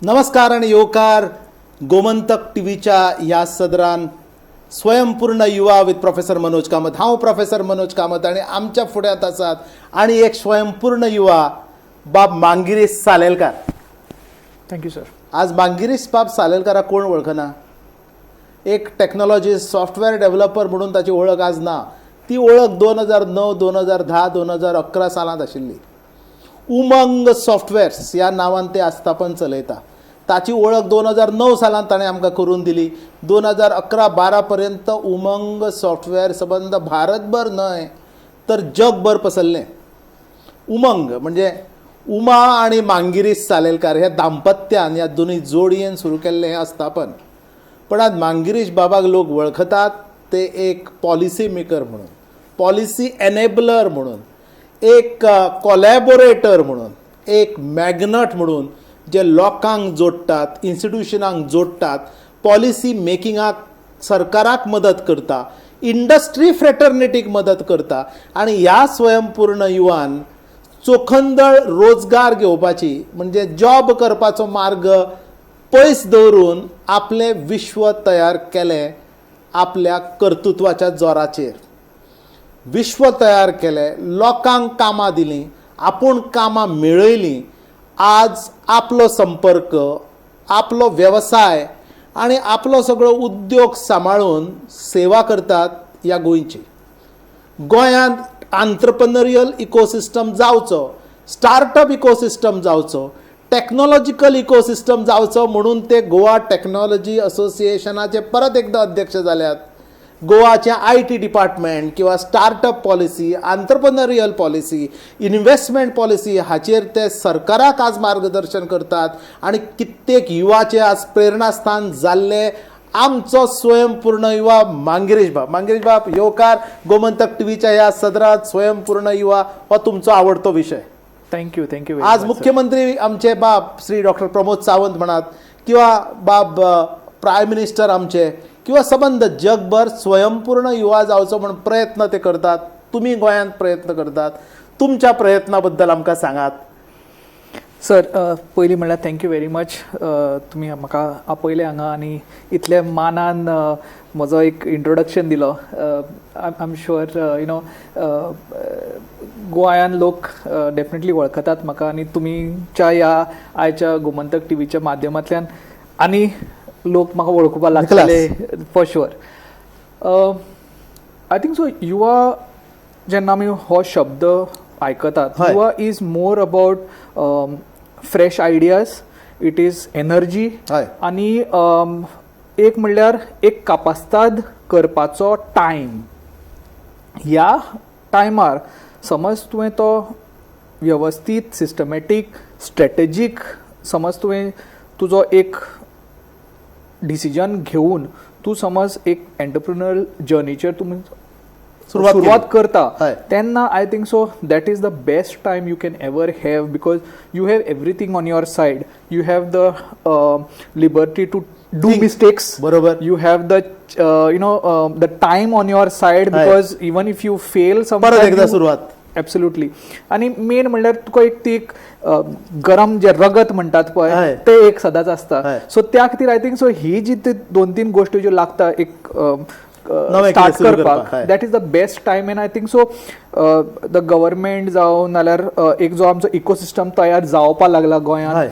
नमस्कार आणि येवकार गोमंतक टीव्हीच्या ह्या सदरान स्वयंपूर्ण युवा विथ प्रोफेसर मनोज कामत. हांव प्रोफेसर मनोज कामत आणि आमच्या फुड्यांत आसात आणि एक स्वयंपूर्ण युवा बाब Mangirish Salelkar. Thank you sir. आज मांगिरीश बाब सालेलकाराक कोण वळखना? एक टॅक्नॉलॉजी सॉफ्टवेअर डेव्हलपर म्हणून ताची वळख आज ना. ती वळख 2009, 2010, 2011 सालांत आशिल्ली. उमंग सॉफ्टवेअर्स ह्या नांवान ते आस्थापन चलयता. ताची वळख 2009 सालांत ताणें आमकां करून दिली. 2011-12 पर्यंत उमंग सॉफ्टवेअर सबंद भारतभर न्हय तर जगभर पसरलें. उमंग म्हणजे उमा आनी मांगिरीश सालेलकार ह्या दाम्पत्यान, ह्या दोनूय जोडयेन सुरू केल्लें हें आस्थापन. पण आज मांगिरीश बाबाक लोक वळखतात ते एक पॉलिसी मेकर म्हणून, पॉलिसी एनेबलर म्हणून, एक कॉलॅबोरेटर म्हणून, एक मॅग्नट म्हणून, जे लोकांक जोडटात, इन्स्टिट्युशनांक जोडटात, पॉलिसी मेकिंगाक सरकाराक मदत करता, इंडस्ट्री फ्रेटर्निटीक मदत करता. आनी ह्या स्वयंपूर्ण युवान चोखंदळ रोजगार घेवपाची, म्हणजे जॉब करपाचो मार्ग पयस दवरून आपलें विश्व तयार केलें. आपल्या कर्तृत्वाच्या जोराचेर विश्व तयार केलें, लोकांक कामां दिलीं, आपूण कामां मेळयलीं. आज आपलो संपर्क, आपलो वेवसाय आनी आपलो सगळो उद्योग सांबाळून सेवा करतात ह्या गोंयची. गोंयांत आंत्रप्रनरियल इकोसिस्टम जावचो, स्टार्टअप इकोसिस्टम जावचो, टॅक्नॉलॉजिकल इकोसिस्टम जावचो म्हणून ते गोवा टॅक्नॉलॉजी असोसिएशनाचे परत एकदां अध्यक्ष जाल्यात. गोवाचें IT department किंवा startup policy, entrepreneurial policy, investment policy हाचेर ते सरकाराक आज मार्गदर्शन करतात आनी कित्येक युवाचे आज प्रेरणास्थान जाल्ले आमचो स्वयंपूर्ण युवा मांगिरीश बाब. मांगिरीश बाब, येवकार गोमंतक टीव्हीच्या ह्या सदरात. स्वयंपूर्ण युवा हो तुमचो आवडतो विशय. Thank you, thank you. आज मुख्यमंत्री आमचे बाब श्री डॉक्टर प्रमोद सावंत म्हणात किंवा बाब प्रायम मिनिस्टर आमचे किंवा सबंद जगभर स्वयंपूर्ण युवा जावचो म्हण प्रयत्न ते करतात. तुमी गोंयांत प्रयत्न करतात. तुमच्या प्रयत्ना बद्दल आमकां सांगात. सर, पयलीं म्हणल्यार thank you very much. तुमी म्हाका आपयलें हांगा आनी इतले मानान म्हजो एक इंट्रोडक्शन दिलो. I am sure गोंयान लोक डेफिनेटली वळखतात म्हाका आनी तुमच्या ह्या आयच्या गोमंतक टीव्हीच्या माध्यमांतल्यान आनी लोक म्हाका वळखुपाक लागतले for sure. I think so युवा जेन्ना आमी हो शब्द आयकतात, युवा is more about fresh ideas, it is energy आनी एक म्हणल्यार एक कापास्ताद करपाचो टायम. ह्या टायमार समज तुवें तो वेवस्थीत, सिस्टमॅटीक, स्ट्रॅटेजीक समज तुवें तुजो एक डिसिजन घेवन तूं समज एक एंटरप्रिनर जर्नीचेर तुमी सुरवात सुरवात केली. करता, तेन्ना I think so that is the best time you can ever have, because you have everything on your side. You have the liberty to do Think. Mistakes. You have the the time on your side, because even if you fail, परत एकदा सुरवात. Absolutely. आनी main म्हणल्यार तुका एक ती एक गरम जे रगत म्हणटात पळय, ते एक सदांच आसता. सो त्या खातीर I think so ही जी ती दोन तीन गोश्टी ज्यो लागता एक नवें कितें स्टार्ट सुरू करपाक, करपाक, that is the best time. And I think so the government जावं नाल्यार एक जो आमचो इकोसिस्टम तयार जावपा लागला गोंयांत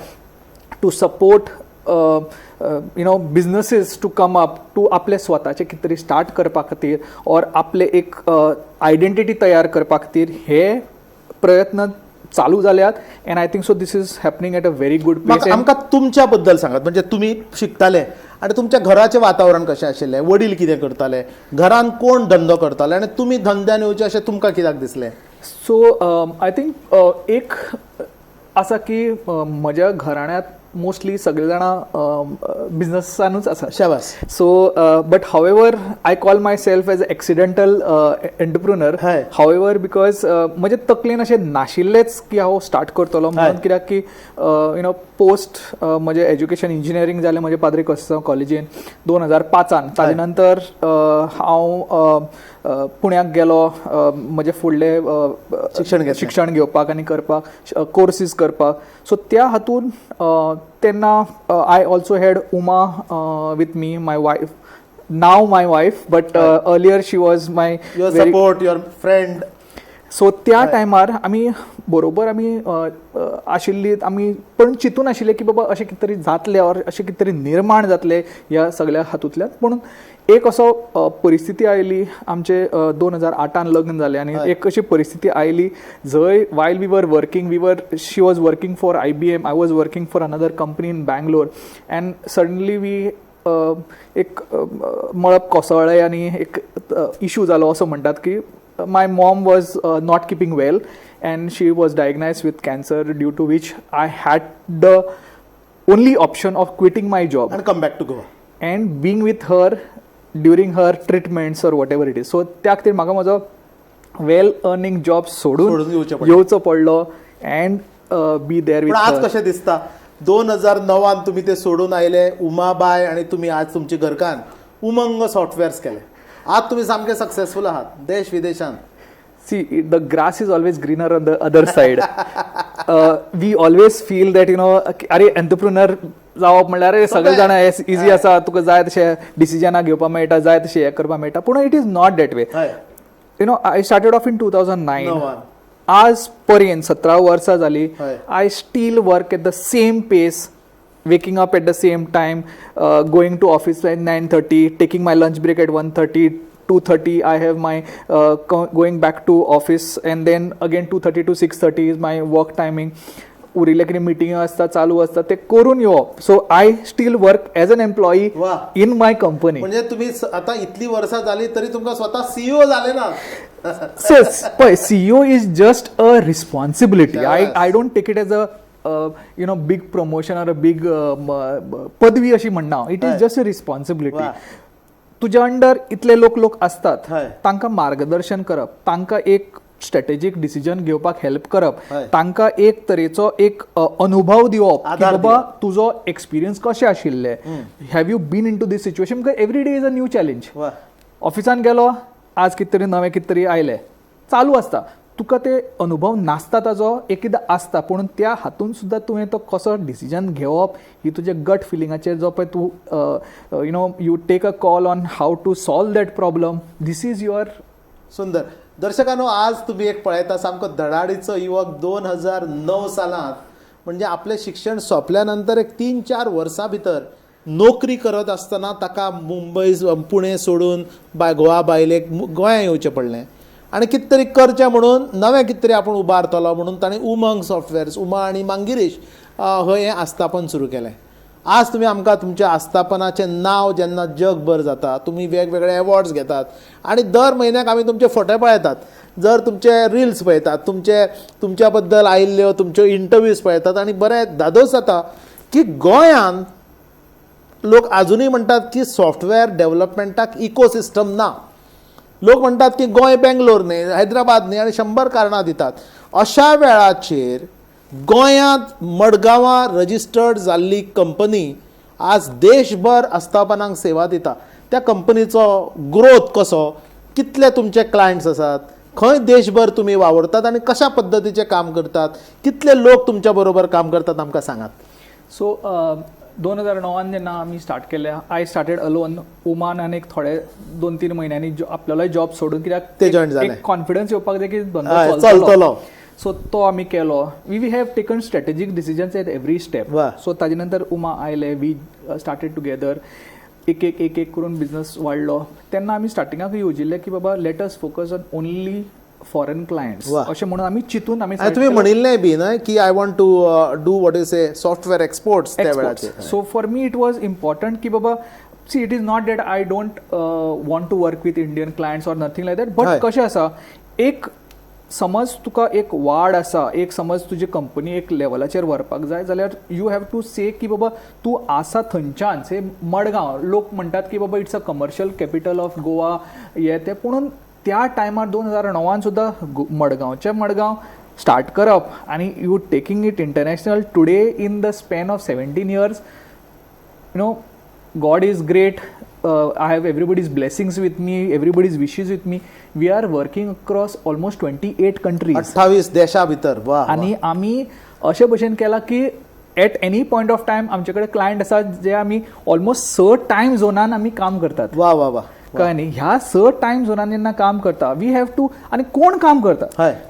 to support businesses to come up, to आपले स्वताचे कितें तरी स्टार्ट करपा खातीर ऑर आपले एक आयडेंटिटी तयार करपा खातीर हे प्रयत्न चालू जाल्यात and I think so this is happening at a very good म्हाका पेस. आमकां तुमच्या बद्दल सांगात. म्हणजे तुमी शिकताले आनी तुमच्या घराचें वातावरण कशें आशिल्लें? वडील कितें करताले? घरान कोण धंदो करताले आनी तुमी धंद्यान येवचें अशें तुमकां कित्याक दिसलें? सो I think एक आसा की म्हज्या घराण्यांत मोस्टली सगळे जाणां बिझनसानूच आसा. शाबास. So, but however, I call myself as accidental entrepreneur. However, because म्हजे तकलेन अशें नाशिल्लेंच की हांव स्टार्ट करतलो म्हणून. कित्याक की you know post म्हजें एज्युकेशन, इंजिनियरींग जालें म्हजें पाद्री कोस्तांव कॉलेजीन 2005आन. ताजे नंतर हांव पुण्याक गेलो म्हजें फुडलें शिक्षण घेतलें. शिक्षण घेवपाक आनी करपाक, कोर्सीस करपाक. सो त्या हातून तेन्ना I also had Uma with me, my wife, now my wife, but earlier she was my your support, your friend. So त्या टायमार आमी बरोबर आमी आशिल्ली, आमी पण चिंतून आशिल्ले की बाबा अशें कितें तरी जातलें ऑर अशें कितें तरी निर्माण जातलें ह्या सगळ्या हातूंतल्यान. पूण एक असो परिस्थिती आयली, आमचे 2008 लग्न जालें आनी एक अशी परिस्थिती आयली जंय while we were working, we were she was working for IBM, I was working for another company in Bangalore, and suddenly we एक मळब कोसळ्ळें आनी एक इशू जालो असो म्हणटात की my mom was not keeping well and she was diagnosed with cancer, due to which I had the only option of quitting my job and come back to Goa and being with her during her treatments or whatever it is. So त्या खातीर म्हाका म्हजो वेल earning job सोडून येवचो पडलो and B there with. आज कशें दिसता 2009 तुमी ते सोडून आयले, उमाबाय आनी तुमी आज तुमची घरकान्न उमंग सॉफ्टवेअर्स केले, आज तुम्ही सामके सक्सेसफुल आहात देश विदेशांत. See, the grass is always greener on the other side. We always feel that, you know, अरे एंटरप्रेन्योर जावप म्हणल्यार अरे सगळे जाण इजी आसा, तुका जाय तशें डिसिजनां घेवपाक मेळटा, जाय तशें हें करपाक मेळटा, पूण it is not that way. You know, I started off in 2009, आज पर्यंत 17 वर्सां जाली, I still work at the same pace, waking up at the same time, going to office at 9:30, taking my lunch break at 1:30, 2:30 I have my going back to office, and then again 2:30 to 6:30 is my work timing. उरिल्ले कितें मिटिंग्यो आसता चालू आसता ते करून येवप. So I still work as an employee in my company. म्हणजे तुम्ही आता इतली वर्सां जाली तरी तुमकां स्वता सीईओ जाले ना? सो पळय, CEO is just a responsibility. I don't take it as a you know big promotion or a big पदवी अशी म्हणना. It is just a responsibility. तुज्या अंडर इतले लोक आसतात, तांकां मार्गदर्शन करप, तांकां एक स्ट्रॅटेजीक डिसिजन घेवपाक हेल्प करप, तांकां एक तरेचो एक अनुभव दिवप की बाबा तुजो एक्सपिरियन्स कशें आशिल्ले, have you been into this situation. Because every day is a new challenge. ऑफिसान गेलो आज कितें तरी नवें कितें तरी आयलें, चालू आसता, तुका ते अनुभव नासता ताजो एकदां आसता, पूण त्या हातून सुद्दां तुवें तो कसो डिसिजन घेवप ही तुज्या गट फिलिंगाचेर जो पळय तूं you know you take a call on how to solve that problem, this is your. सुंदर. दर्शकांनो, आज तुम्ही एक पळयता सामको धडाडीचो युवक 2009 सालांत म्हणजे आपलें शिक्षण सोंपल्या नंतर एक 3-4 वर्सां भितर नोकरी करत आसतना ताका मुंबय पुणे सोडून गोवा बायलेक गोंया येवचें पडलें आनी कितें तरी करचें म्हणून नवें कितें तरी आपूण उबारतलो म्हणून ताणें उमंग सॉफ्टवेअर्स, उमा आनी मांगिरीश हय हें आस्थापन सुरू केलें. आज तुमी आमकां तुमच्या आस्थापनाचें नांव जेन्ना जगभर जाता, तुमी वेगवेगळे एवॉर्ड्स घेतात आनी दर म्हयन्याक आमी तुमचे फोटे पळयतात, जर तुमचे रिल्स पळयतात, तुमचे तुमच्या बद्दल आयिल्ल्यो तुमच्यो इंटरव्यूज पळयतात आनी बरें धादोस जाता की गोंयांत लोक आजुनूय म्हणटात की सॉफ्टवेअर डेव्हलपमेंटाक इकोसिस्टम ना. लोक म्हणटात की गोंय बेंगलोर न्ही, हैदराबाद न्ही, आनी 100 कारणां दितात. अशा वेळाचेर गोंयांत मडगांवां रजिस्टर्ड जाल्ली कंपनी आज देशभर आस्थापनांक सेवा दिता. त्या कंपनीचो ग्रोथ कसो, कितले तुमचे क्लायंट्स आसात, खंय देशभर तुमी वावुरतात आनी कशा पद्दतीचें काम करतात, कितले लोक तुमच्या बरोबर काम करतात, आमकां सांगात. सो 2009 जेन्ना आमी स्टार्ट केलें, I started alone. Oman आनी एक थोडे 2-3 म्हयन्यांनी आपल्यालोय जॉब सोडून, कित्याक ते जॉईन जाले, एक कॉन्फिडन्स येवपाक जाय की धंदो चलतलो. सो तो आमी केलो. We have taken strategic decisions at every step. So ताजे नंतर उमा आयले, we started together, एक एक एक एक करून बिझनस वाडलो. तेन्ना आमी स्टार्टिंगाक येवजिल्लें की बाबा let us focus on only foreign clients अशें म्हणून आमी चिंतून आमी. तुमी म्हणिल्लें बी न्हय की I want to do what is a software exports त्या वेळाचेर. So for me it was important की बाबा see, it is not that I don't want to work with Indian clients or nothing like that, but कशें आसा, एक समज तुका एक वाड आसा, एक समज तुजी कंपनी एक लेवलाचेर व्हरपाक जाय जाल्यार you have to से की बाबा तूं आसा थंयच्यान, से मडगांव लोक म्हणटात की बाबा it's a commercial capital of Goa हे ते, पूण त्या टायमार 2009 सुद्दां मडगांवचें मडगांव स्टार्ट करप आनी you taking it international today in the span of 17 years, you know, God is great. I have everybody's blessings with me, everybody's wishes with me. We are working across almost 28 countries. 28 देशा भितर. वा. आनी आमी अशे भशेन केला की At any point of time आमचे कडेन क्लायंट आसा जे आमी ऑलमोस्ट 6 टायम झोनान आमी काम करतात. वा वा वा. कळ्ळें न्ही? ह्या 6 टायम झोनान जेन्ना काम करता, we have to, आनी कोण काम करता,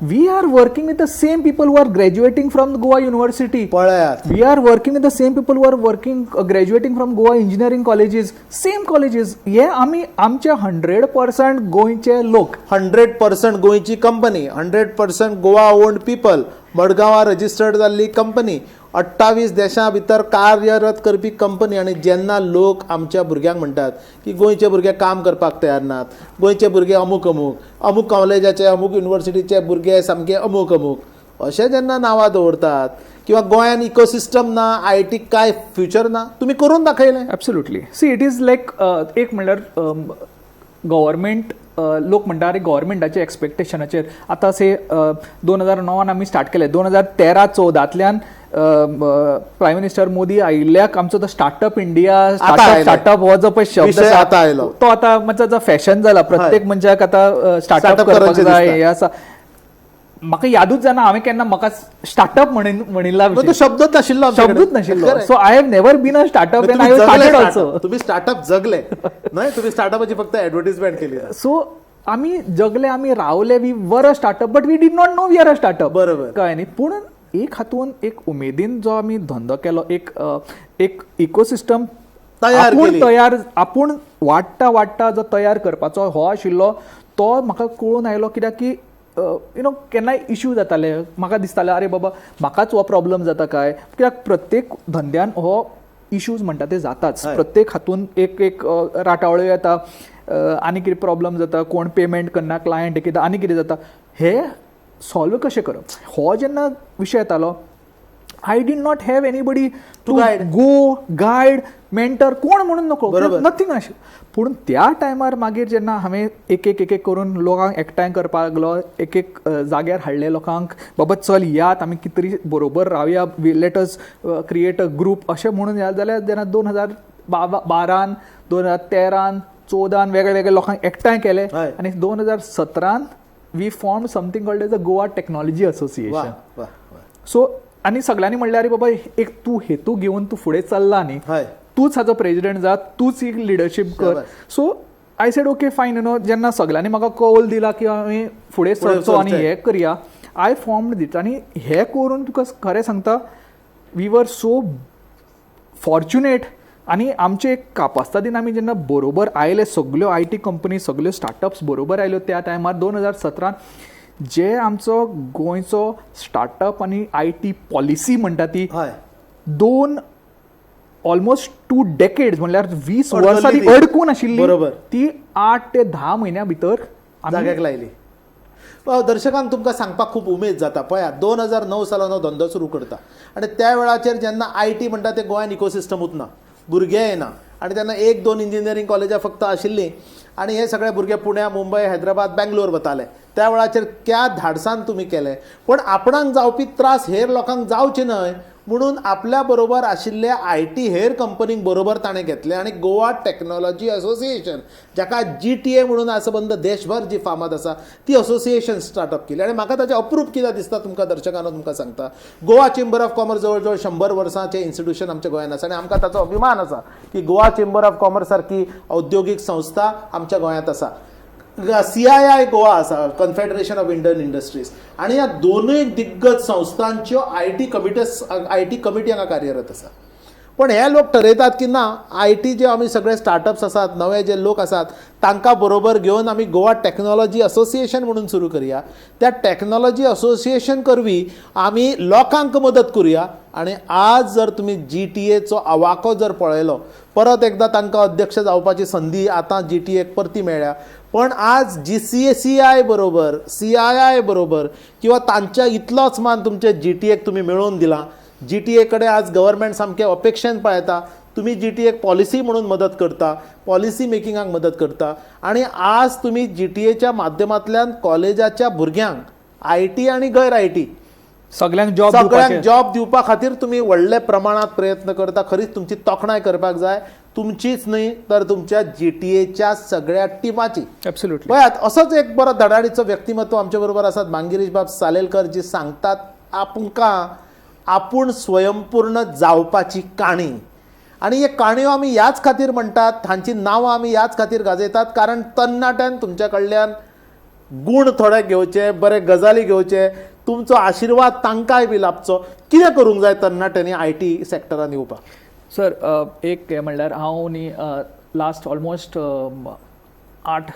we are working with the same people who are graduating from Goa University. पळयात, we are working with the same people who are working graduating from Goa engineering colleges, same colleges. हे आमी आमचे 100% गोंयचे लोक, 100% गोंयची कंपनी, 100% गोवा ओन्ड पीपल, मडगांवां registered जाल्ली company, 28 देशां भितर कार्यरत करपी कंपनी. आनी जेन्ना लोक आमच्या भुरग्यांक म्हणटात की गोंयचे भुरगे काम करपाक तयार नात, गोंयचे भुरगे अमूक अमूक अमूक कॉलेजाचे अमूक युनिवर्सिटीचे भुरगे सामके अमूक अमूक अशें जेन्ना नांवां दवरतात किंवा गोंयान इकोसिस्टम ना, I T काय फ्युचर ना, तुमी करून दाखयलें. Absolutely. See, it is like एक म्हणल्यार गव्हर्मेंट, लोक म्हणटा अरे गव्हर्मेंटाचे एक्सपेक्टेशनाचेर आतां से 2009 आमी स्टार्ट केलें, 2013-14 प्रायम मिनिस्टर मोदी आयिल्ल्याक आमचो तो स्टार्टअप इंडिया, स्टार्टअप हो जो पळय शब्द आतां आयलो तो आतां म्हणजे फॅशन जाला, प्रत्येक मनशाक आतां स्टार्टअप करपाक जाय. हें आसा, म्हाका यादूच जाना हांवें केन्ना म्हाका स्टार्टअप म्हणिल्ला, शब्दच नाशिल्लो, शब्दूच नाशिल्लो. So I have never been a startup and I started also. तुम्ही स्टार्टअप जगले न्हय, तुम्ही स्टार्टअपाची फक्त ऍडव्हर्टाइजमेंट केली. सो आमी जगले, आमी रावले, we were a startup but we did not know we are a startup. बरोबर, कळ्ळें न्ही? पूण एक हातून एक उमेदीन जो आमी धंदो केलो, एक एक इकोसिस्टम तयार आपूण वाडटा वाडटा जो तयार करपाचो हो आशिल्लो तो म्हाका कळून आयलो. कित्याक की you know केन्नाय इश्यू जाताले, म्हाका दिसतालें अरे बाबा म्हाकाच हो प्रॉब्लम जाता काय, कित्याक प्रत्येक धंद्यान हो इश्यूज म्हणटा ते जाताच, प्रत्येक हातून एक एक राटावळ्यो येता, आनी कितें प्रॉब्लम जाता, कोण पेमेंट करना, क्लायंट कितें आनी कितें जाता, हे सॉल्व कशें करप हो जेन्ना विशय येतालो, I did not have anybody to go guide, mentor, कोण म्हणून नको, नथींग आशिल्लें. पूण त्या टायमार मागीर जेन्ना हांवें एक एक एक एक करून लोकांक एकठांय करपाक लागलो, एक एक जाग्यार हाडले लोकांक, बाबा चल यात आमी कितें तरी बरोबर रावया, let us create a group अशें म्हणून जाल्यार जेन्ना 2012, 2013, 2014 वेगळे वेगळे लोकांक एकठांय केले आनी 2017 we form something called as a Goa Technology Association. So आनी सगळ्यांनी म्हणल्यार अरे बाबा एक तूं हेतू घेवन तूं फुडें चल्ला न्ही, तूंच हाजो प्रेजिडेंट जा, तूंच ही लिडरशीप कर. So I said okay fine, you know जेन्ना सगळ्यांनी म्हाका कौल दिला की आमी फुडें सरचो आनी हें करया, I formed दीट. आनी हें करून तुका खरें सांगता, we were so fortunate. आनी आमचे एक कापास्तादीन आमी जेन्ना बरोबर आयले, सगल्यो I T company, सगल्यो स्टार्टअप्स बरोबर आयल्यो त्या टायमार 2017 जे आमचो गोंयचो स्टार्टअप आनी I T policy म्हणटा ती दोन ऑलमोस्ट 2 डेकेड्स म्हणल्यार 20 वर्सां ती अडकून आशिल्ली, ती 8 ते 10 म्हयन्या भितर जाग्याक लायली. दर्शकांक तुमकां सांगपाक खूब उमेद जाता. पळयात 2009 सालान हो धंदो सुरू करता आनी त्या वेळाचेर जेन्ना I T म्हणटा ते गोंयान इकोसिस्टमूच ना, भुरगे येना आनी तेन्ना 1-2 इंजिनियरींग कॉलेजां फक्त आशिल्लीं आनी हे सगळे भुरगे पुण्या, मुंबय, हैदराबाद, बेंगलोर वताले. त्या वेळाचेर त्या धाडसान तुमी केलें, पण आपणाक जावपी त्रास हेर लोकांक जावचे न्हय म्हणून आपल्या बरोबर आशिल्ले I T हेर कंपनींक बरोबर ताणें घेतलें आनी गोवा टॅक्नॉलॉजी असोसिएशन, जाका GTA म्हणून आसबंद देशभर जी फामाद आसा, ती असोसिएशन स्टार्टअप केली. आनी म्हाका ताचें अप्रूप कित्याक दिसता तुमकां दर्शकांनो, तुमकां सांगता, गोवा चेंबर ऑफ कॉमर्स जवळ जवळ 100 वर्सांचें इन्स्टिट्यूशन आमच्या गोंयांत आसा आनी आमकां ताचो अभिमान आसा की गोवा चेंबर ऑफ कॉमर्स सारकी औद्योगीक संस्था आमच्या गोंयांत आसा. CII Goa आसा, कन्फेडरेशन ऑफ इंडियन इंडस्ट्रीज, आनी ह्या दोनूय दिग्गज संस्थांच्यो I T committee हांगा कार्यरत आसा. पण हे लोक ठरयतात की ना, I T जे आमी सगळे स्टार्टअप्स आसात, नवे जे लोक आसात तांकां बरोबर घेवन आमी गोवा टॅक्नॉलॉजी असोसिएशन म्हणून सुरू करया. त्या टॅक्नॉलॉजी असोसिएशन करवी आमी लोकांक मदत करुया. आनी आज जर तुमी GTAचो आवाको जर पळयलो, परत एकदां तांकां अध्यक्ष जावपाची संदी आतां GTAक परती मेळ्ळ्या. पण आज GCACI बरोबर, CII बरोबर किंवा तांच्या इतलोच मान तुमचे GTAक तुमी मेळोवन दिला. GTA कडेन आज गव्हर्मेंट सामकें अपेक्षेन पळयता, तुमी GTAक पॉलिसी म्हणून मदत करता, पॉलिसी मेकिंगाक मदत करता आनी आज तुमी GTAच्या माध्यमांतल्यान कॉलेजाच्या भुरग्यांक I T आनी गैर I T सगळ्यांक जॉब दिवपा खातीर तुमी व्हडले प्रमाणांत प्रयत्न करता. खरीच तुमची तोखणाय करपाक जाय, तुमचीच न्हय तर तुमच्या GTAच्या सगळ्या टिमाची. एब्सोल्युटली. पळयात असोच एक बरो धडाडीचो व्यक्तिमत्व आमचे बरोबर आसात, मांगिरीश बाब सालेलकर, जी सांगतात आमकां आपूण स्वयंपूर्ण जावपाची काणी. आनी हे काणयो आमी ह्याच खातीर म्हणटात, तांची नांवां आमी ह्याच खातीर गाजयतात, कारण तरणाट्यान तुमच्या कडल्यान गूण थोडे घेवचे, बरे गजाली घेवचे, तुमचो आशिर्वाद तांकांय बी लाभचो. कितें करूंक जाय तरणाट्यांनी IT सेक्टरान येवपाक? सर, एक हें म्हणल्यार हांव न्ही लास्ट ऑलमोस्ट 8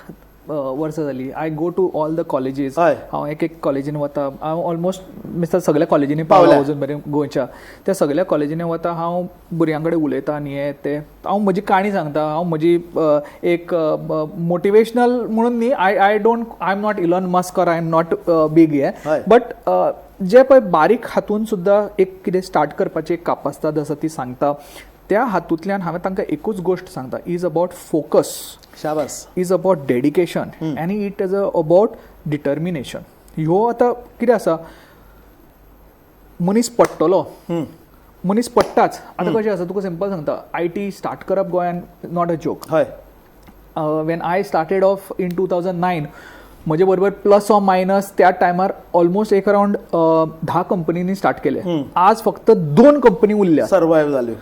वर्सां जाली I go to all the colleges. हांव एक एक कॉलेजीन वता. हांव ऑलमोस्ट मिस्टर सगळ्या कॉलेजींनी पावला अजून मेरेन गोंयच्या. त्या सगळ्या कॉलेजींनी वता, हांव भुरग्यां कडेन उलयता आनी हें तें हांव म्हजी काणी सांगता. हांव म्हजी एक मोटिवेशनल म्हणून न्ही, I don't, I am not Elon Musk or I am not big हें, बट जे पळय बारीक हातून सुद्दां एक कितें स्टार्ट करपाची एक कापास्ताद आसा ती सांगता. त्या हातूंतल्यान हांवें तांकां एकूच गोश्ट सांगता, is about focus, शाबास, is about dedication आनी it is about determination. ह्यो आतां कितें आसा, मनीस पडटलो, मनीस पडटाच. आतां कशें आसा तुका सिंपल सांगता, I T start करप गोंयान not a joke. हय. When I started off in 2009 म्हजे बरोबर प्लस ऑर मायनस त्या टायमार ऑलमोस्ट एक अरावंड 10 कंपनींनी स्टार्ट केले. आज फक्त 2 कंपनी उरल्या, सर्वायव जाल्यो.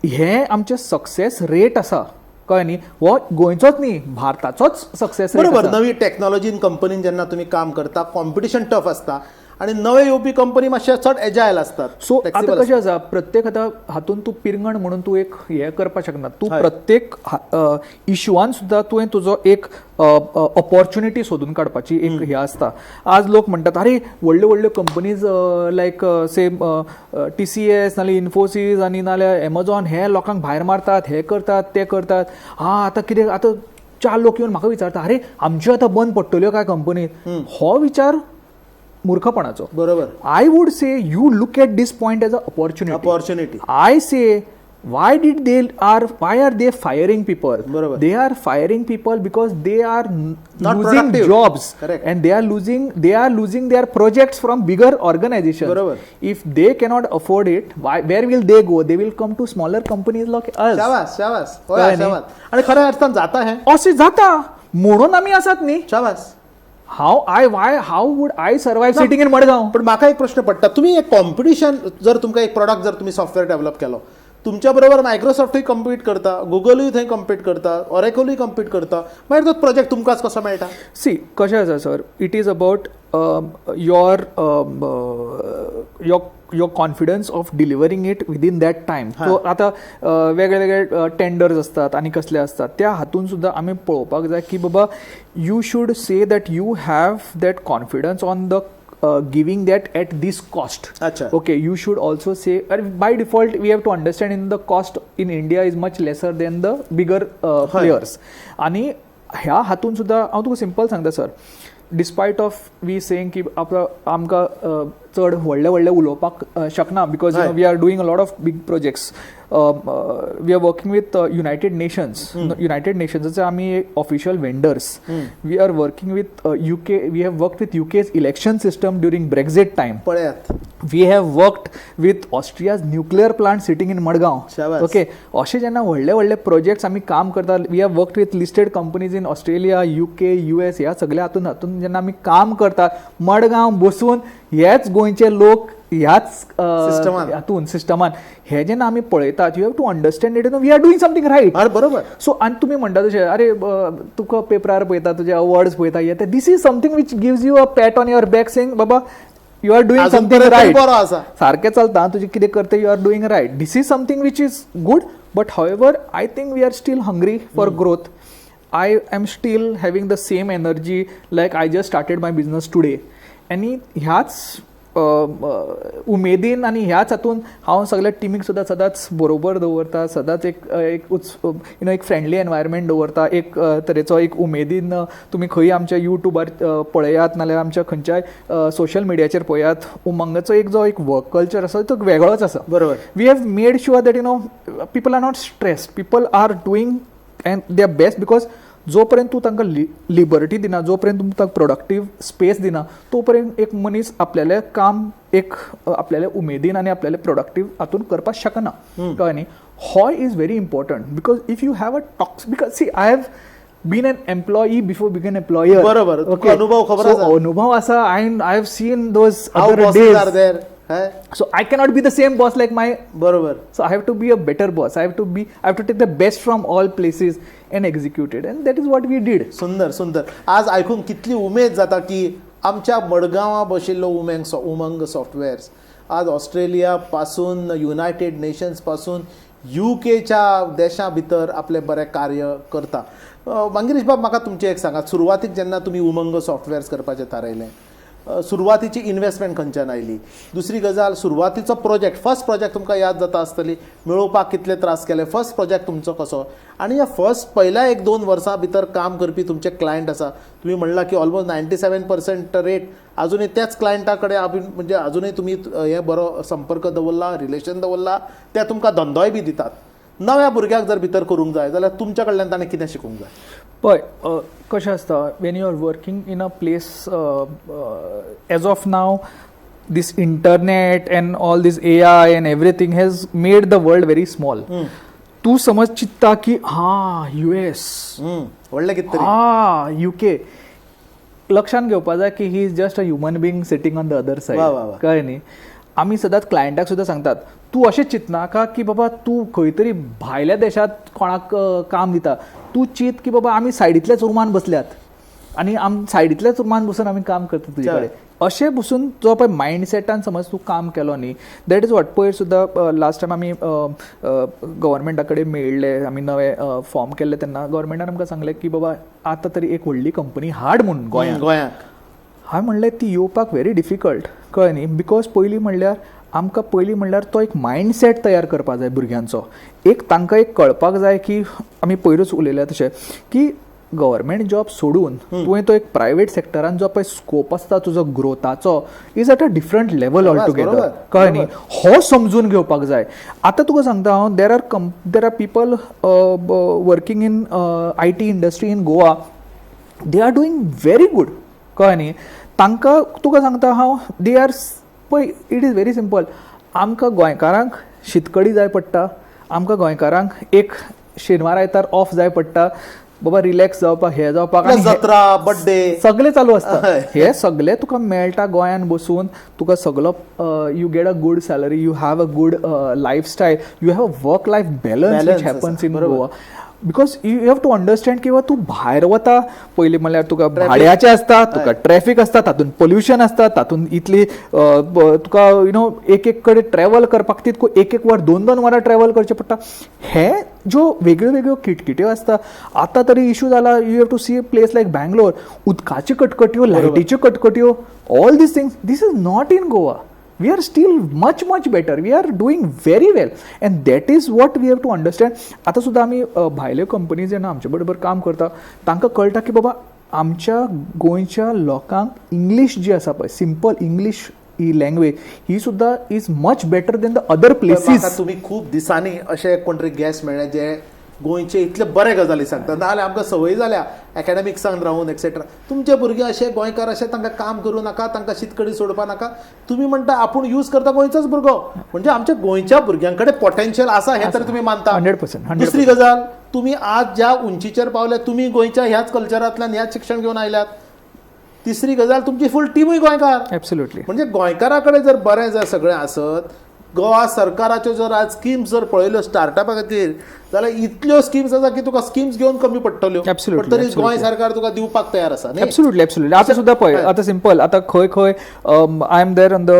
हे आमचे सक्सेस रेट आसा, कळ्ळें न्ही? हो गोंयचोच न्ही, भारताचोच सक्सेस रेट. बरोबर. नवी टॅक्नॉलॉजीन कंपनीन जेन्ना तुमी काम करता, कॉम्पिटिशन टफ आसता आनी नवे येवपी कंपनी मातशे चड एजायल आसतात. सो आतां कशें आसा, प्रत्येक आतां हातून तूं पिरंगण म्हणून तूं एक हें करपाक शकना. तूं प्रत्येक इशुआन सुद्दां तुवें तुजो एक ऑपॉर्च्युनिटी सोदून काडपाची एक हें आसता. आज लोक म्हणटात अरे व्हडल्यो व्हडल्यो कंपनीज लायक से TCS नाल्यार इन्फोसीस आनी नाल्यार एमेझॉन हे लोकांक भायर मारतात, हे करतात, ते करतात. हा आतां कितें, आतां 4 लोक येवन म्हाका विचारता अरे आमच्यो आतां बंद पडटल्यो काय कंपनी. हो विचार मूर्खपणाचो. बरोबर. I would say you look at this point as a opportunity. Opportunity. I say why did they are why are they firing people? बरोबर. They are firing people because they are not losing jobs. Correct. And they are losing their projects from bigger organizations. बरोबर. If they cannot afford it, why, where will they go? They will come to smaller companies like us. शाबास, शाबास. होय, शाबास. आणि खऱ्या अर्थान जाता हें अशें जाता म्हणून आमी आसात न्ही. शाबास. How I why how would I survive sitting in Madgaon? पण म्हाका एक प्रश्न पडटा, तुमी एक कॉम्पिटिशन, जर तुमकां एक प्रॉडक्ट जर तुमी सॉफ्टवेअर डेव्हलप केलो, तुमच्या बरोबर मायक्रोसॉफ्टूय कम्पीट करता, गुगलूय थंय कम्पीट करता, ऑरेकलूय कम्पीट करता, मागीर तो प्रोजेक्ट तुमकांच कसो मेळटा? सी कशें आसा sir, it is about your your confidence of delivering it within that time. So आतां वेगळे वेगळे टेंडर्स आसतात आनी कसले आसतात, त्या हातून सुद्दां आमी पळोवपाक जाय की बाबा you should say that you have that confidence on the giving that at this cost. Achha. Okay, you should also say, by default we have to understand in the cost in India is much lesser than the bigger players. आनी ह्या हातून सुद्दां हांव तुका simple सांगता sir, despite of we saying की आमकां चड व्हडले व्हडले उलोवपाक शकना because we are doing a lot of big projects. We are working with United Nations. United नेशन्साचे आमी official vendors. We are working with UK. We have worked with UK's election system during Brexit time. पळयात. We have worked with Austria's nuclear plant sitting in Madgaon. Okay, अशे जेन्ना व्हडले व्हडले projects आमी काम करतात, we have worked with listed companies in Australia, UK, US, ह्या सगळ्या हातून हातून जेन्ना आमी काम करतात, मडगांव बसून हेच गोंयचे लोक ह्याच हातून सिस्टमान हे जेन्ना आमी पळयतात, you have to understand it, we are doing something right. बरोबर. सो आनी तुमी म्हणटा तशें, अरे तुका पेपरार पळयता, तुजे अवॉर्ड्स पळयता, येता, this is something which gives you a pat on your back saying Baba you are doing something right. सारकें चलता, तुजें कितें करता, you are doing right. This is something which is good, but however I think we are still hungry for growth. I am still having the same energy like I just started my business today. आनी ह्याच उमेदीन आनी ह्याच हातून हांव सगळ्या टिमीक सुद्दां सदांच बरोबर दवरता, सदांच एक एक you know एक फ्रेंडली एनवायरमेंट दवरता, एक तरेचो एक उमेदीन. तुमी खंय आमच्या युट्यूबार पळयात नाल्यार आमच्या खंयच्याय सोशल मिडियाचेर पळयात, उमंगाचो एक जो एक वर्क कल्चर आसा तो वेगळोच आसा. बरोबर. We have made sure that you know people are not stressed, people are doing and their best, because जोपर्यंत तूं तांकां लिबर्टी दिना, जोपर्यंत तूं तांकां प्रोडक्टीव स्पेस दिना, तोपर्यंत एक मनीस आपल्यालें काम एक आपल्याले उमेदीन आनी आपल्याले प्रोडक्टीव हातून करपाक शकना. कळ्ळें न्ही? हो is very important because if you have a talks, because see I have been an employee before being an employer. बरोबर. अनुभव खबर आसा. अनुभव आसा. I have seen those other days. So I cannot be the same boss like my बरोबर. So I have to be a better boss. I have to take the best from all places and execute it, and that is what we did. सुंदर सुंदर. आज आयकून कितली उमेद जाता की आमच्या मडगांवां बशिल्लो उमंग सॉफ्टवेअर्स आज ऑस्ट्रेलिया पासून, युनायटेड नेशन्स पासून, युकेच्या देशां भितर आपलें बरें कार्य करता. मंगेश बाब, म्हाका तुमचें एक सांगात, सुरवातीक जेन्ना तुमी उमंग सॉफ्टवेअर्स करपाचें थारायलें, सुरवातीची इन्वेस्टमेंट खंयच्यान आयली? दुसरी गजाल, सुरवातीचो प्रोजेक्ट, फर्स्ट प्रोजेक्ट तुमकां याद जाता आसतली, मेळोवपाक कितले त्रास केले, फर्स्ट प्रोजेक्ट तुमचो कसो आनी ह्या फर्स्ट पहिल्या एक दोन वर्सां भितर काम करपी तुमचे क्लायंट आसा, तुमी म्हणलां की ऑलमोस्ट 97% रेट अजुनूय त्याच क्लायंटा कडेन आमी, म्हणजे अजुनूय तुमी हे बरो संपर्क दवरला, रिलेशन दवरला, ते तुमकां धंदोय बी दितात. नव्या भुरग्याक जर भितर करूंक जाय जाल्यार तुमच्या कडल्यान ताणें कितें शिकूंक जाय? पळय, कशें आसता, when you are working in a place, as of now this internet and all this AI and everything has made the world very small. तूं समज चिंत्ता की हा यूएस, व्हडलें कितें तरी. हा युके, लक्षात घेवपा जाय की he is just a human being sitting on the other side. वा, वा, वा. कळ्ळें न्ही? आमी सदांच क्लायंटाक सुद्दां सांगतात, तूं अशें चिंतनाका की बाबा तूं खंय तरी भायल्या देशांत कोणाक काम दिता. तूं चीत की बाबा आमी सायडींतल्याच रुमान बसल्यात आनी आम सायडींतल्याच रुमान बसून आमी काम करता तुजे कडेन. अशें बसून जो पळय मायंडसेटान समज तूं काम केलो न्ही, that is what. पयर सुद्दां लास्ट टायम आमी गव्हर्मेंटा कडेन मेळिल्ले, आमी नवे फॉर्म केल्ले तेन्ना गव्हर्मेंटान आमकां सांगलें की बाबा आतां तरी एक व्हडली कंपनी हाड म्हूण गोंयांत. गोंयांत. हांवें म्हणलें ती येवपाक व्हेरी डिफिकल्ट, कळ्ळें न्ही? Because पयलीं म्हणल्यार आमकां पयलीं म्हणल्यार तो एक मायंडसेट तयार करपा जाय भुरग्यांचो. एक तांकां एक कळपाक जाय की आमी पयरूच उलयल्या तशें की गव्हर्मेंट जॉब सोडून तुवें तो एक प्रायवेट सेक्टरान जो पळय स्कोप आसता तुजो ग्रोथाचो is at a different level altogether. कळ्ळें न्ही? हो समजून घेवपाक जाय. आतां तुका सांगता हांव, there are people working in IT industry in Goa, they are doing very good. कळ्ळें न्ही? तांकां तुका सांगता हांव, they are पळय, it is very simple. आमकां गोंयकारांक शीतकडी जाय पडटा, आमकां गोंयकारांक एक शेनवार आयतार ऑफ जाय पडटा बाबा, रिलॅक्स जावपाक, हे जावपाक आनी जत्रा, बड्डे. सगळे चालू आसता. हे सगळे तुका मेळटा गोंयान बसून. तुका सगलो you get a good salary, you have a good lifestyle, you have a work life balance Balance which happens आसा, in बरोबर. Goa. Because you have to understand किंवा तूं भायर वता, पयलीं म्हणल्यार तुका भाड्याचें आसता, तुका ट्रॅफीक आसता, तातूंत पोल्युशन आसता, तातूंत इतली तुका you know एक एक कडेन ट्रॅवल करपाक तितको एक एक वर, दोन दोन वरां ट्रॅवल करचें पडटा. हे ज्यो वेगळ्यो वेगळ्यो किटकिट्यो आसता. आतां तरी इशू जाला, you have to see a place like Bangalore, उदकाच्यो कटकट्यो, लायटीच्यो कटकट्यो, all these things. This is not in Goa. We are still much much better, we are doing very well, and that is what we have to understand. आतां सुद्दां आमी भायल्यो companies जेन्ना आमचे बरोबर काम करता, तांकां कळटा की बाबा आमच्या गोंयच्या लोकांक इंग्लीश जी आसा पळय, सिंपल इंग्लीश ही लँग्वेज ही सुद्दां is much better than the other places. म्हाका तुमी खूब दिसांनी अशे कोण तरी गेस्ट मेळ्ळे जे गोंयचे इतले बरे गजाली सांगता. नाजाल्यार आमकां संवय जाल्या एकाडेमिक्सान रावून एक्सेट्रा. तुमचे भुरगे अशे गोंयकार अशे तांकां काम करूं नाका, तांकां शीतकडी सोडपा नाका. तुमी म्हणटा आपूण यूज करता गोंयचोच भुरगो, म्हणजे आमच्या गोंयच्या भुरग्यां कडेन पोटेन्शियल आसा हें तर तुमी मानता. 100%, 100%. दुसरी गजाल, तुमी आज ज्या उंचीचेर पावले, तुमी गोंयच्या ह्याच कल्चरांतल्यान ह्याच शिक्षण घेवन आयल्यात. तिसरी गजाल, तुमची फूल टिमूय गोंयकार. एब्सोल्युटली. म्हणजे गोंयकारा कडेन जर बरें जर सगळें आसत, गोवा सरकाराच्यो जर आज स्किम्स जर पळयल्यो स्टार्टअपा खातीर जाल्यार इतल्यो स्किम्स आसा की तुका स्किम्स घेवन कमी पडटल्यो. पण तरी गोंय सरकार तुका दिवपाक तयार आसा न्ही? Absolutely, absolutely. आतां सुद्दां पळय, आतां सिंपल, आतां खंय खंय I am there on the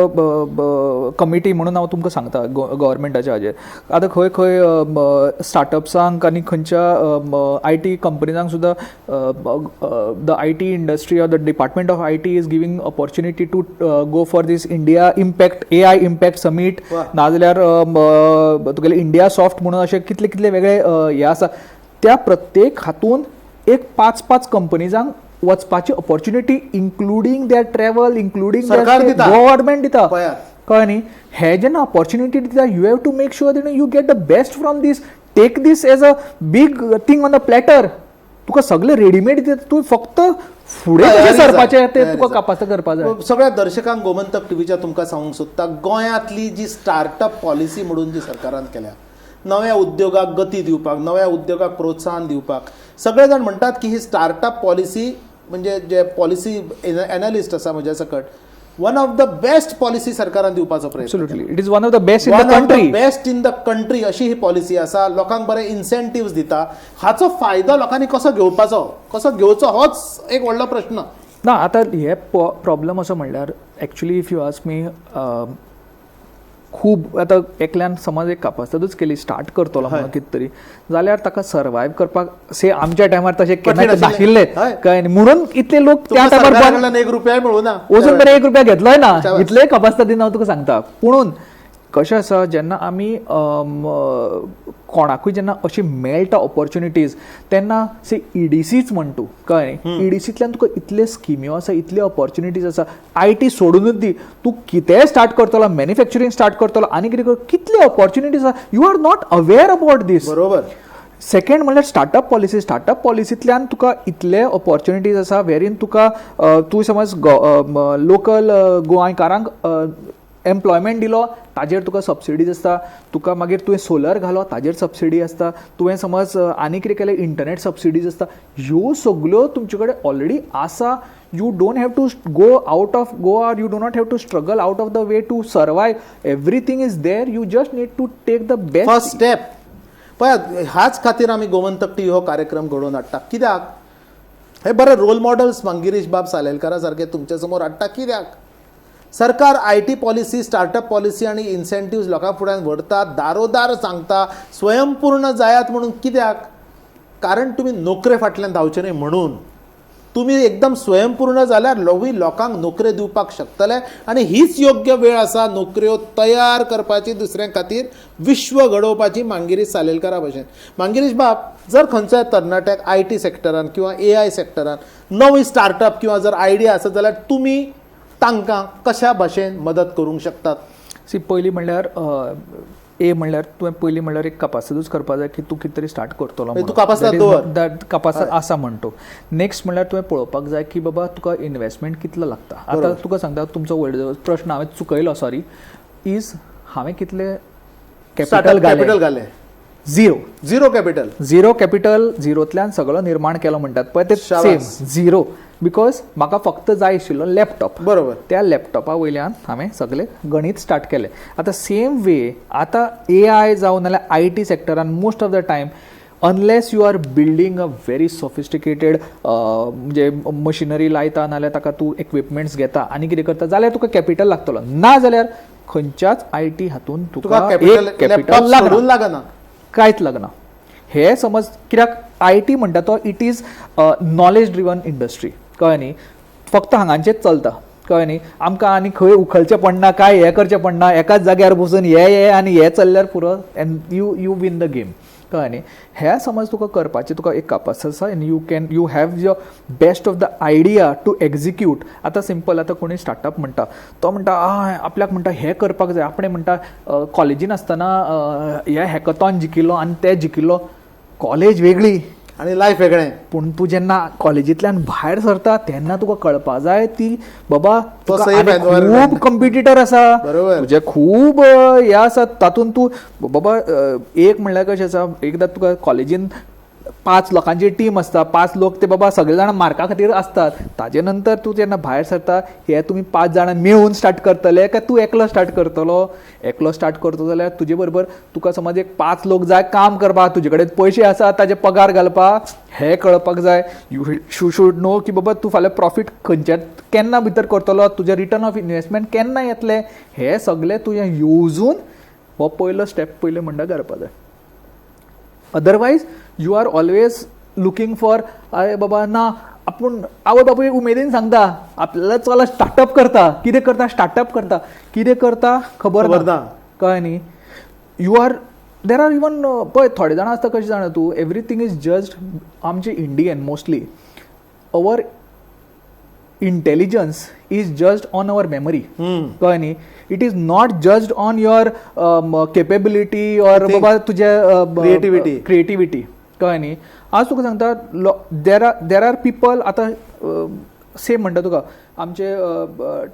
committee म्हणून हांव तुमकां सांगता गव्हर्मेंटाच्या हाजेर. आतां खंय खंय स्टार्टअप्सांक आनी खंयच्या I T कंपनीजांक सुद्दां the IT industry or the department of IT is giving opportunity to go for this India Impact AI Impact Summit, नाजाल्यार तुगेले इंडिया सॉफ्ट म्हणून अशे कितले कितले वेगळे हे आसा. त्या प्रत्येक हातून एक पांच पांच कंपनीजांक वचपाची opportunity, including their travel, including सरकार दिता. गव्हर्मेंट दिता. पळयात. कळ्ळें न्ही? हे जेन्ना ऑपॉर्च्युनिटी दिता, you have to make sure that you get the best from this. Take this as a big thing on the platter. तुका सगळें रेडीमेड दिता, तूं फक्त फुडें कशें तयारी जाय. सरपाचें तें तयारी तुका जाय. कापास करपा जाय. सगळ्या दर्शकांक गोमंतक टिव्हीच्या तुमकां सांगूंक सोदता, गोंयांतली जी स्टार्टअप पॉलिसी म्हणून जी सरकारान केल्या, नव्या उद्योगाक गती दिवपाक, नव्या उद्योगाक प्रोत्साहन दिवपाक, सगळे जाण म्हणटात की ही स्टार्टअप पॉलिसी म्हणजे जे पॉलिसी एनालिस्ट आसा म्हज्या सकट One of the best policy सरकारान दिवपाचो प्रयत्न. Absolutely, it is one of the best in the country. Best in the country अशी ही पॉलिसी आसा. लोकांक बरे इन्सेंटिव्स दिता. हाचो फायदो लोकांनी कसो घेवपाचो, कसो घेवचो होच एक व्हडलो प्रश्न. ना, आतां हे प्रॉब्लम असो म्हणल्यार actually if you ask me, खूब आतां एकल्यान समज एक कापास्तादूच केली, स्टार्ट करतलो म्हणून कितें तरी जाल्यार ताका सर्वायव करपाक से आमच्या टायमार तशें केन्ना नाशिल्लें, कळ्ळें न्ही? म्हणून इतले लोक त्या टायमार एक रुपया मेळूं ना, अजून मेरेन एक रुपया घेतलोय ना, इतले कापास्तादीन हांव तुका सांगता. पुणून कशें आसा, जेन्ना आमी कोणाकूय जेन्ना अशी मेळटा ऑपॉर्च्युनिटीज तेन्ना से ईडीसीच म्हण तूं, कळ्ळें न्ही? ईडीसींतल्यान तुका इतले स्किम्यो आसा, इतले ऑपॉर्च्युनिटीज आसा. I T सोडूनच दी, तूं कितेंय स्टार्ट करतलो, मॅन्युफॅक्चरींग स्टार्ट करतलो आनी कितें कर, कितले ऑपॉर्च्युनिटीज आसा, you are not aware about this. बरोबर. सेकंड म्हणल्यार स्टार्टअप पॉलिसी. स्टार्टअप पॉलिसींतल्यान तुका इतले ऑपॉर्च्युनिटीज आसा वेरीन तुका तूं समज लोकल गोंयकारांक एम्प्लॉयमेंट दिलो ताजेर तुका सबसिडीज आसता. तुका मागीर तुवें सोलर घालो ताजेर सबसिडी आसता. तुवें समज आनी कितें केलें, इंटरनेट सबसिडीज आसता. ह्यो सगल्यो तुमचे कडेन ऑलरेडी आसा. You don't have to go out of Goa, you do not have to struggle out of the way to survive. Everything is there, you just need to take the best first step. पळयात, ह्याच खातीर आमी Gomantak TV हो कार्यक्रम घडोवन हाडटा. कित्याक हे बरे रोल मॉडल्स मंगिरीश बाब सालेलकारा सारखे तुमच्या समोर हाडटा? कित्याक सरकार I T policy, startup policy आनी इन्सेंटिव्स लोकां फुड्यान व्हरता, दारोदार सांगता स्वयंपूर्ण जायात म्हणून? कित्याक? कारण तुमी नोकरे फाटल्यान धांवचे न्हय म्हणून. तुमी एकदम स्वयंपूर्ण जाल्यार लोवी लोकांक नोकऱ्यो दिवपाक शकतले आनी हीच योग्य वेळ आसा नोकऱ्यो तयार करपाची, दुसऱ्यां खातीर विश्व घडोवपाची मांगिरीश सालेलकारा भशेन. मांगिरीश बाब, जर खंयच्याय तरणाट्याक I T सेक्टरान किंवा ए I सेक्टरान नवी स्टार्टअप किंवा जर आयडिया आसा जाल्यार तुमी तांकां कशा भशेन मदत करूंक शकतात? सी, पयलीं म्हणल्यार ए म्हणल्यार तुवें पयलीं म्हणल्यार एक कापास्तादूच करपा जाय की तूं कितें तरी स्टार्ट करतलो. तूं कापास्ताद दवर. That कापास्ताद आसा म्हण तूं. नेक्स्ट म्हणल्यार तुवें पळोवपाक जाय की बाबा तुका इन्वेस्टमेंट कितलो लागता. आतां तुका सांगता, तुमचो व्हडलो प्रश्न हांवें चुकयलो, सॉरी, is हांवें कितले कॅपिटल कॅपिटल घालें? Zero. Zero capital. Zero capital, झिरोंतल्यान सगळो निर्माण केलो म्हणटात पळय ते सेम झिरो, because म्हाका फक्त जाय आशिल्लो लॅपटॉप. बरोबर. त्या लॅपटॉपा वयल्यान हांवें सगळें गणीत स्टार्ट केलें. आतां सेम वे आतां ए I जावं नाल्यार I T सेक्टरान most of the time, unless you are building a very sophisticated म्हणजे मशिनरी लायता नाल्यार ताका तूं इक्विपमेंट्स घेता आनी कितें करता जाल्यार तुका कॅपिटल लागतलो. ना जाल्यार खंयच्याच I T हातून तुका कॅपिटल लागना, कांयच लागना. हे समज कित्याक I T म्हणटा तो it is knowledge driven industry, कळ्ळें न्ही? फक्त हांगाचेच चलता, कळ्ळें न्ही? आमकां आनी खंय उखलचें पडना, कांय हें करचें पडना, एकाच जाग्यार बसून हे हे आनी हे चल्ल्यार पुरो, and you win the game, कळ्ळें न्ही? हें समज तुका करपाचें तुका एक कापास आसा and you can you have your best of the idea to execute. आतां सिंपल, आतां कोणी स्टार्टअप म्हणटा तो म्हणटा आपल्याक म्हणटा हें करपाक जाय, आपणें म्हणटा कॉलेजीन आसतना हे हॅकथॉन जिखिल्लो आनी ते जिखिल्लो. कॉलेज वेगळी आनी लायफ वेगळें. पूण तूं जेन्ना कॉलेजींतल्यान भायर सरता तेन्ना तुका कळपा जाय ती बाबा खूब कॉम्पिटिटर आसा, तुजे खूब हे आसा, तातूंत तूं बाबा एक म्हणल्यार कशें आसा, एकदां तुका कॉलेजीन 5 लोकांची टीम आसता, 5 लोक ते बाबा सगळे जाणां मार्का खातीर आसतात. ताजे नंतर तूं जेन्ना भायर सरता हे तुमी 5 जाणां मेळून स्टार्ट करतले काय तूं एकलो स्टार्ट करतलो? एकलो स्टार्ट करतलो जाल्यार तुजे बरोबर तुका समज एक 5 लोक जाय काम करपाक, तुजे कडेन पयशे आसा ताजे पगार घालपाक, हें कळपाक जाय. You should no की बाबा तूं फाल्यां प्रॉफीट खंयच्या केन्ना भितर करतलो, तुजें रिटर्न ऑफ इन्वेस्टमेंट केन्ना येतलें, हें सगळें तुवें येवजून हो पयलो स्टेप पयलीं म्हणटा करपाक जाय. Otherwise you are always looking for अरे बाबा ना, आपूण आवय बापूय उमेदीन सांगता आपल्याला चला स्टार्टअप करता, कितें करता स्टार्टअप करता, कितें करता खबर ना, कळ्ळें न्ही? You are there are even पळय थोडे जाणां आसता कशें जाणा तूं, एवरीथींग is just आमचे Indian mostly our intelligence is just on our memory, कळ्ळें न्ही? It is not just on your capability or बाबा तुजे क्रिएटिविटी, क्रिएटिविटी, कळ्ळें न्ही? आज तुका सांगता there are people आतां सेम म्हणटा तुका आमचे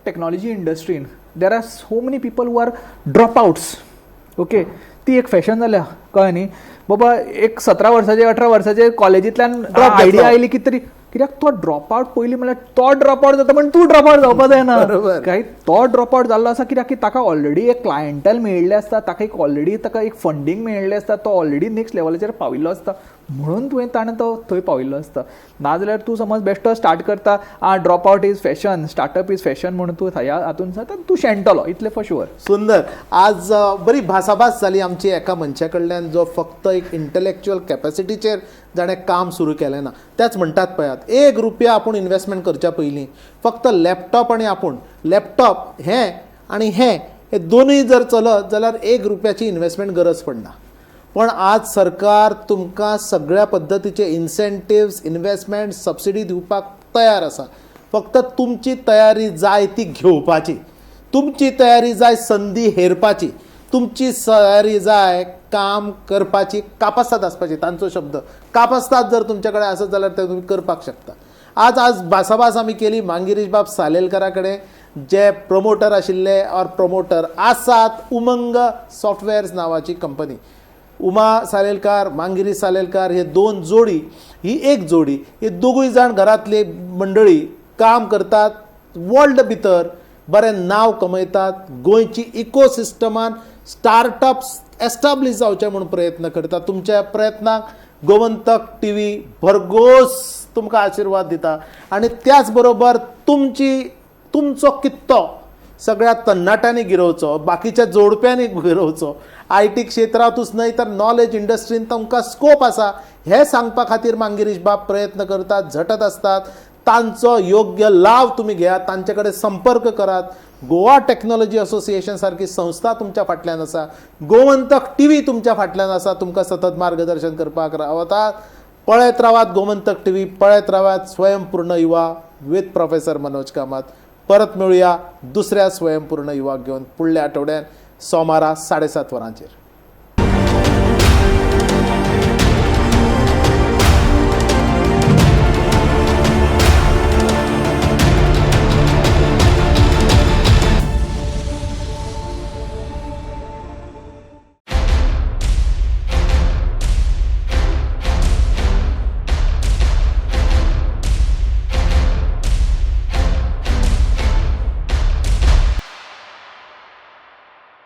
technology इंडस्ट्रीन there are so many people who are drop outs. Okay, ती एक फॅशन जाल्या, कळ्ळें न्ही? बाबा एक 17 वर्साचे 18 वर्साचे कॉलेजींतल्यान आयडिया आयली की तरी कित्याक तो ड्रॉप आवट पयलीं म्हणल्यार तो ड्रॉप आवट जाता, पण तूं ड्रॉप आवट जावपा जायना. काय तो ड्रॉप आवट जाल्लो आसा कित्याक की ताका ऑलरेडी एक क्लायंटल मेळिल्लें आसता, ताका एक ऑलरेडी ताका एक फंडींग मेळिल्लें आसता, तो ऑलरेडी नेक्स्ट लेवलाचेर पाविल्लो आसता, म्हणून तुवें ताणें तो थंय पाविल्लो आसता. नाजाल्यार तूं समज बेश्टो स्टार्ट करता, आ drop out is fashion, startup is fashion म्हणून तूं ह्या हातून जाता तूं शेणटलो, इतलें फॉर शुअर. सुंदर. आज बरी भासाभास जाली आमची एका मनशा कडल्यान जो फक्त एक इंटलेक्च्युअल कॅपॅसिटीचेर जाणें काम सुरू केलें ना. त्याच म्हणटात पळयात, 1 रुपया आपूण इन्वेस्टमेंट करच्या पयलीं फक्त लॅपटॉप आनी आपूण, लॅपटॉप हें आनी हें हे दोनूय जर चलत जाल्यार 1 रुपयाची इन्वेस्टमेंट गरज पडना. पण आज सरकार तुमकां सगळ्या पद्दतीचे इन्सेंटिव्स, इन्वेस्टमेंट, सबसिडी दिवपाक तयार आसा. फक्त तुमची तयारी जाय ती घेवपाची, तुमची तयारी जाय संदी हेरपाची, तुमची तयारी जाय काम करपाची, कापास्ताद आसपाची. तांचो शब्द कापास्ताद जर तुमच्या कडेन आसत जाल्यार ते तुमी करपाक शकता. आज भासाभास आमी केली मांगिरीश बाब सालेलकारा कडेन, जे प्रमोटर आशिल्ले ऑर प्रमोटर आसात उमंग सॉफ्टवेअर्स नांवाची कंपनी. उमा सालेलकार, मांगिरीश सालेलकार हे दोन जोडी, ही एक जोडी, हे दोगूय जाण घरातली मंडळी काम करतात, वर्ल्ड भितर बरें नांव कमयतात, गोंयची इकोसिस्टमान स्टार्टअप्स एस्टाब्लीश जावचे म्हूण प्रयत्न करतात. तुमच्या प्रयत्नाक गोमंतक टीव्ही भरघोस तुमकां आशिर्वाद दिता आनी त्याच बरोबर तुमचो कित्तो सगळ्या तरणाट्यांनी गिरोवचो, बाकीच्या जोडप्यांनी गिरोवचो. IT क्षेत्रांतूच न्हय तर नॉलेज इंडस्ट्रीन तुमकां स्कोप आसा हें सांगपा खातीर मांगिरीश बाब प्रयत्न करतात, झटत आसतात. तांचो योग्य लाव तुमी घेयात, तांचे कडेन संपर्क करात. गोवा टॅक्नॉलॉजी असोसिएशन सारकी संस्था तुमच्या फाटल्यान आसा, गोमंतक टीव्ही तुमच्या फाटल्यान आसा, तुमकां सतत मार्गदर्शन करपाक रावतात. पळयत रावात गोमंतक टीव्ही, पळयत रावात स्वयंपूर्ण युवा विथ प्रोफेसर मनोज कामत. परत मेळुया दुसऱ्या स्वयंपूर्ण युवाक घेवन पुढल्या आठवड्यात सोमारा 7:30 वरांचेर.